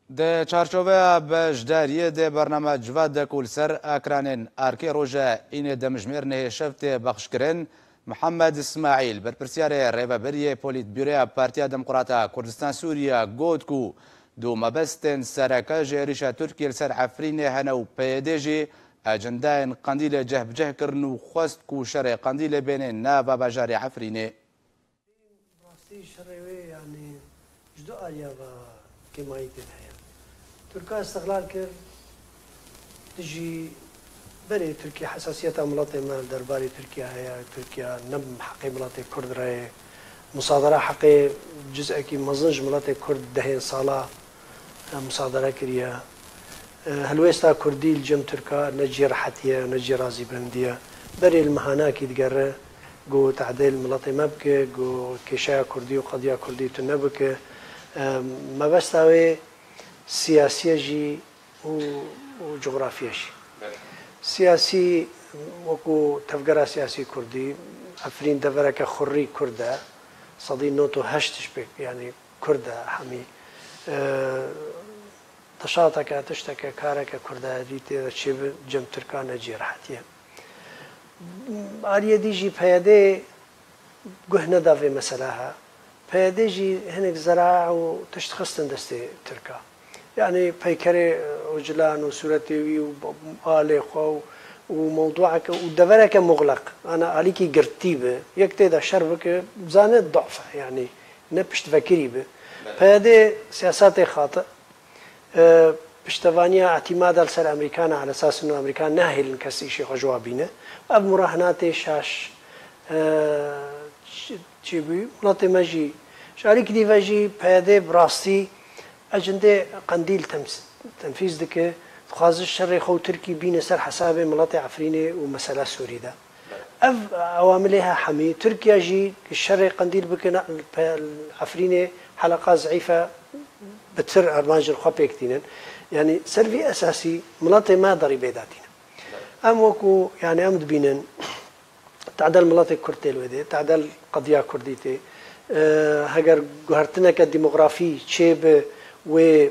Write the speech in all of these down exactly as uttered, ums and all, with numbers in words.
Di çarçoveya beşdariyê de bername Civate ku li ser ekranên Erkê Roje Înê demjimêr nehê şev tê bexşkirin, Mihemed Îsmaîl, berpirsiyarê rêvebiriyê Polîtbûroya Partiya Demokrata Kurdistan Sûriye, got ku du mebestên sereke ji êrîşa Tirkiyê li ser Efrînê hene û P Y D jî ecendayên Qendîlê ceh bi ceh kirin û xwest ku şerê Qendîlê bêne nava bajarê Efrînê. Bi rastî şerê wê, yanî ji du aliya ve kêmayî tê de heye. Tirka îstixlal kir, dijî berê Tirkiye, hesasiyeta miletê me li derbarê Tirkiye heye, Tirkiye ne bi heqê miletê Kurd re ye. Musadera heqê ciz'ekî mezin ji miletê Kurd dehên sala e, musadere kiriye. E, helwêsta Kurdî li cem Tirka ne cihê rehetî ye, ne cihê razîbûnendî ye. Berê li mihanakî digere, got, tehdê li miletê me bike, got, kêşeya Kurdî û qediya Kurdî tune bike. E, mebesta wê siyasî ye jî û, û cografî ye jî. Belê. Siyasî, wekû tevgera siyasî Kurdî, Efrîn devereke xurrî Kurd e, sedî nod û heşt ji pêk, yanî Kurd e hemî. E, Dişateke, tişteke, kareke Kurdayetî tê de çêbi cem Tirkan ne cihê rehetî ye. Aliyê dî jî P Y D guh neda vê mesela he. P Y D jî hinek zera û tişt xistin destê Tirka. Yanî peykerê Ocalan û sûretê wî û alê xwe û, û mewdueke û devereke muxleq, ana alîkî girtî bi, yek tê de şer bike, zane dof e, yanî ne piştvekirî bi. Belê. P Y D siyasetê xati, e, piştevaniya îtîmada li ser Amerîkan e, ala esas ino Amerîkan nahêlin kes îşê xwe ji wa bîne. Ev murahinatê şaş, e, çi-, çêbûyî, welatê me jî ji alîkî dî ve jî P Y D bi rastî ecendê Qendîl tems-, tenfîz dike, dixwaze şerê xwe û Tirkî bîne ser hesabê miletê Efrînê û mesela Sûrî de. Ev ewamilê he hemî, Tirkiye jî şerê Qendîl bike, na-, pe-, Efrînê heleqa zeîf e, bitir armancên xwe pêk tînin. Yanî ser vî esasî miletê me derî bê datîne. Em wekû, yanî em dibînin, tadel miletê Kurd tê li wê dê, tadel qediya Kurdî tê. E, heger guhertineke demografî çê bi wê, m,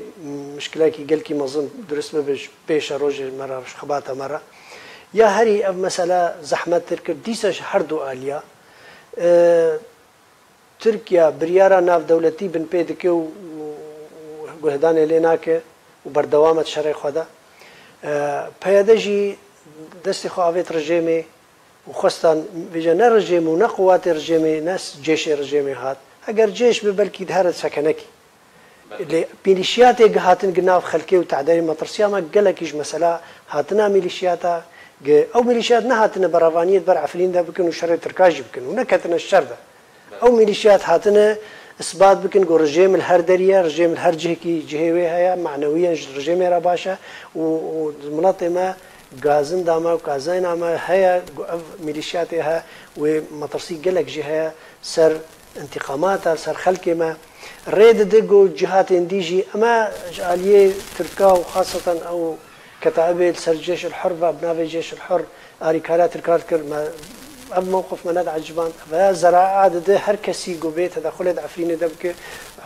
mişkilekî gelkî mezin durist bibe ji pêşe rojê me re, ji xebata me re. Ya herî ev mesela zehmettir kir, dîsa ji her du aliya, e, Tirkiye biryara navdewletî binpê dike û, û, û guhdanê lê nake û berdewam e di şerê xwe de. E, P Y D jî destê xwe avêt rejêmê û xwestan vêca ne rejêm û ne quwatê rejêmê, ne cêşê rejêmê hat. Heger cêş bi, belkî dihere sekenekî. Lê mîlîşiyatê gihatin gi nav xelkê û tehdê metirsiya me gelekî ji mesela hatina mîlîşiyata gi ew mîlîşiyat nehatine berevaniyê di ber Efrîn de bikin û şerê Tirka jî bikin û neketine şer de. Ew mîlîşiyat hatine isbat bikin ku rejêm li her derî ye, rejêm li her cihekî cihê wê heye, manewiyen ji rejêmê re baş e û, û miletê me gazin da me û gazayna me heye ku ev mîlîşiyatê he wê metirsî gelek jî heye ser întîqamata, ser xelkê me. Rê dide ku cihatên dî jî, ema ji aliyê Tirka û xaseten ew ketaibê li ser Cêş el Hur ve, bi navê Cêş el Hur, alîkariya Tirkan kir, me, ev mewqif me nedieciband. Ve zera'a dide her kesî ku bê tedexulê di Efrînê de bike,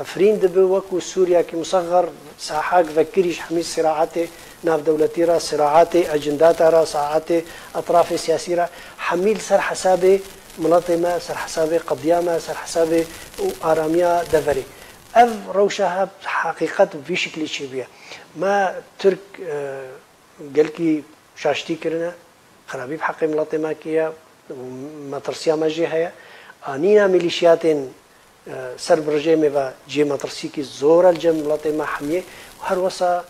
Efrîn dibe wekû Sûriyekî musexer, sahak vekirî ji hemî siraatê navdewletî re, siraatê ecindata re, saatê etrafê siyasî re, hemî li ser hesabê miletê me, ser hesabê qediya me, ser hesabê û aramiya deverê. Ev rewşa he heqîqet bi vî şiklî çêbûye. Me Tirk, e, gelkî şaştî kirine, xerabî bi heqê miletê me kiriye, metirsiya me jê heye. Anîna mîlîşiyatên, e, ser bi rejêmê ve cihê metirsîkî zor e li cem miletê me hemiyê û her wesa